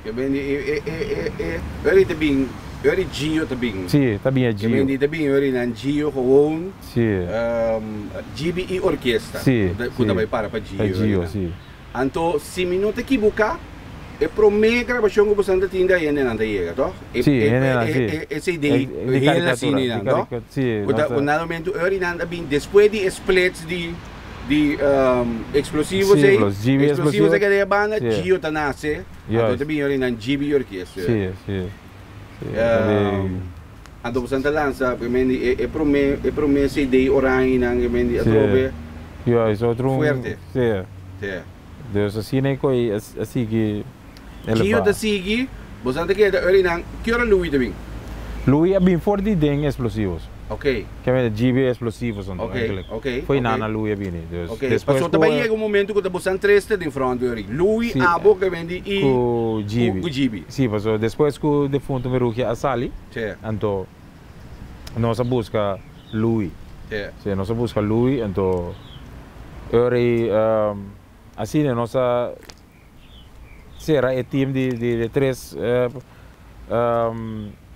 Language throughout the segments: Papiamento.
Ke ben di e e e e e ori ta bin ori Gio ta bin. Sí, ta bin e Ke Gio. ben di ta bin ori nan Gio gewoon. Sí. GB i orkesta. Sí, Ku ta sí. bai para pa Gio Pa ori Gio, nan. sí. Anto si mi no ta ekiboká e promé grabashon ku boso ta tin ta hendenan ta yega tòg? E Sí, e hendenan, e sí. e e CD E di hel karikatura, asina di nan tòg? karika, sí, Ku ta nos ku ta. na momento ori nan ta bin despues di e splits di. Di explosivos Sí, ei, los GB explosivos explosivos. a keda e banda, Sí. Gio ta nase, anto Juist. ta bini ora nan GB orkest. Sí, sí. Sí, ta bin. Anto boso ta lansa, ke men di e e prome e prome CD oranje nan ke men di Sí. atrobe. Juist, otro un. Fuerte. Sí. Sí. Dus asina e koe a sigui Gio eleva. ta sigui, boso ta keda ora nan, ki ora Louis ta bin? Louis a bin for di den explosivos. Ok. Ke men GB explosivos anto Ok, eigenlijk. ok, Foi ok. nana Louis a bini. Dus Ok, despues paso ta ku bai yega un momento ku ta bosan tres ta den front ori. Louis, Si, abo ke men di i ku ku GB. ku GB. Si, paso despues ku defunto Merugia a sali, Sí. anto nos a buska Louis. Sí. Si, nos a buska Louis anto ori asina nos a sera e team di di di tres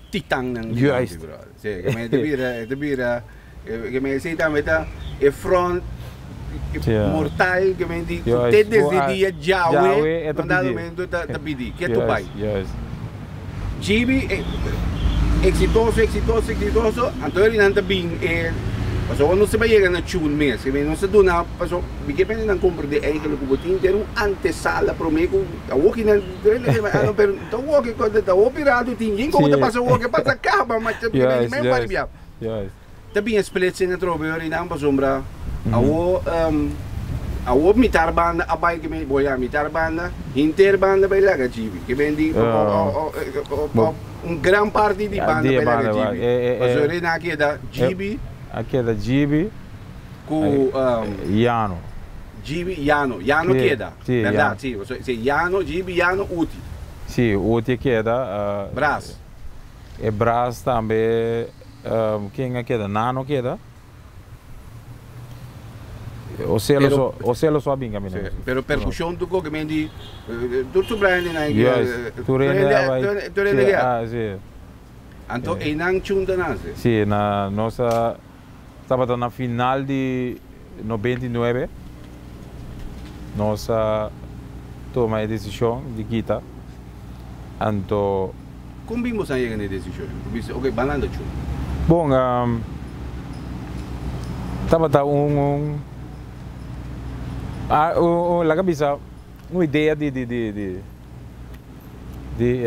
Titannan di Juist. Big Brother. Sí, ke men e ta bira, e ta bira, ke men esei tambe ta e front Sí. mortal ke men di Juist. te desde Ku a- dia djawe, djawe e ta un dado pidi. momento ta ta pidi, ke tu bai. Juist, juist. Gibi exitoso, exitoso, exitoso, anto eri nan ta bin e, pasobra no se bai yega na tune mes, ke no se duna, pasobra mi ke pende nan komprende eigenlijk ku bo tin ter un antesala prome ku awoki nan, pero ta woki ta hopi rato tin yin ku ta pasa woki pasa kaba ma Ta bin e splitsing atrobe ori nan pasobra awo awo mitar banda a bai ke men bo ya mitar banda hinter banda bai laga Gibi ke men di un gran parti di banda bai laga Gibi pasobra ori nan a keda Gibi a keda Gibi ku Yano Gibi Yano Yano keda berdad si Yano Gibi Yano Uti si Uti a keda Bras E bras tambe ken a keda? Nano keda. Ocelo so, Ocelo so a bin caminda. Sí, pero percusion tu koke men di tur su brain di nan Juist, tur hende a bai. Tur hende a sí. Anto einan chunta nase. Sí, na nos a tabata na final di 99 nos a tuma e decision di kita anto. Kon bin boso a yega na e desishon? Bo bisa, Oke, ban landa chu. Bon, tabata un, un, un, laga bisa, un idea di, di, di, di, di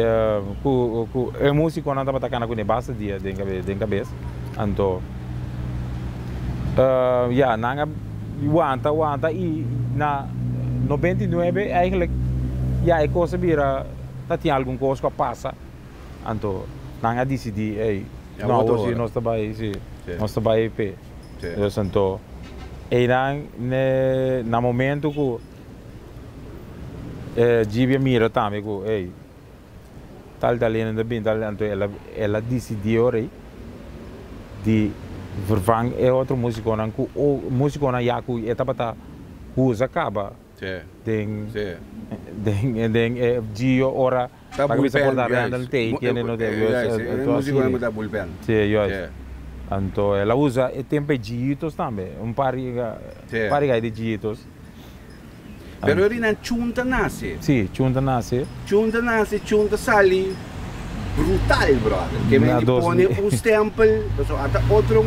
ku, ku e musikonan tabata kana kuné basta dia den kabe, den kabes. Anto, ya, nan a wanta, wanta i na 99 eigenlijk, ya, e kos a bira. Ta tin algun kos ku a pasa, anto nan a disidí, ey, no, awor si nos ta bai, si, nos ta bai p'e. Dus anto einan ne na momento ku e Gibi a mira tambe ku, ey, tal tal hende ta bini, tal, anto el a el a disidí ora ei di vervang e otro musikonan ku musikonan ya ku e tabata usa kaba. Den den den e Gio ora Ta pa bisa bullpen, por ta juist. Randall Tate tiene no de Juist, e musico nan ta bullpen. Si, juist. Anto el a usa e tempo e Giitos tambe, un par par gai di Giitos. Pero ori nan Chun ta nace. Si, Chun ta nace. Chun ta nace, Chun ta sali brutal brother. Ke men di pone un stempel, pasobra ata otro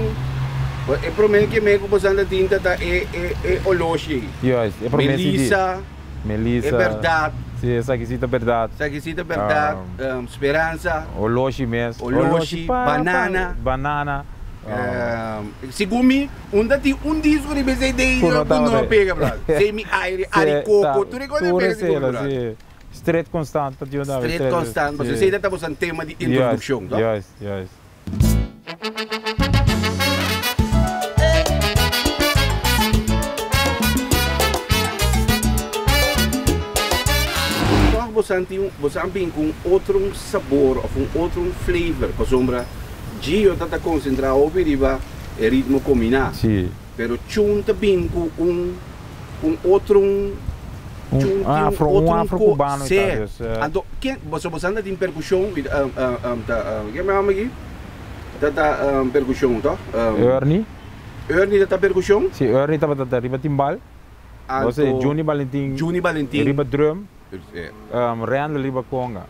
e prome ke men ku boso anda tin ta ta e e e oloshi ei. Juist, e prome CD. Melissa, Melissa. E berdad. Si, esaki si ta berdad. Esaki si ta berdad, Speransa. Oloshi mes. Oloshi, banana. Banana. Segun mi, unda tin un disco riba e CD ku no a pega brother. Semi aire, Arikoko, tur e kos a pega segun mi brother. Stret constant ta djuna. Stret constant, pasobra esei ta tabata un tema di introduccion, toch? Juist, juist. Toch bosan tin, bosan bin cu un otro sabor of un otro flavor, pasobra Gio ta ta concentra hopi riba e ritmo combina, Si. pero Chun ta bin cu un. Un otro un Un afro, un afro cubano y ta, dus. Anto ken boso boso anda tin percusion ta ken mi hòmber aki ta ta percusion to? Ernie. Ernie ta ta percusion? Si Ernie tabata ta riba timbal. Anto Juni Valentin Juni Valentin riba drum. Randall riba conga.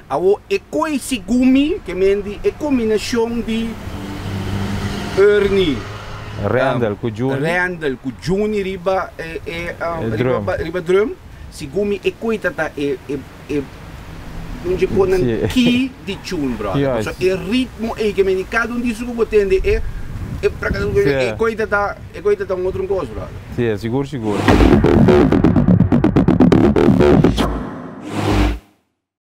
Awor e koi segun mi ke men di e kombinashon di Ernie, Randall ku Juni. Randall ku Juni riba e e drum. Riba drum, segun mi e koi ta ta e e e un dje konan ki di tune brother. Pasobra e ritmo ei ke men di kada un disco ku bo tende e e e koi ta ta e koi ta ta un otro kos brother. Si, sigur sigur.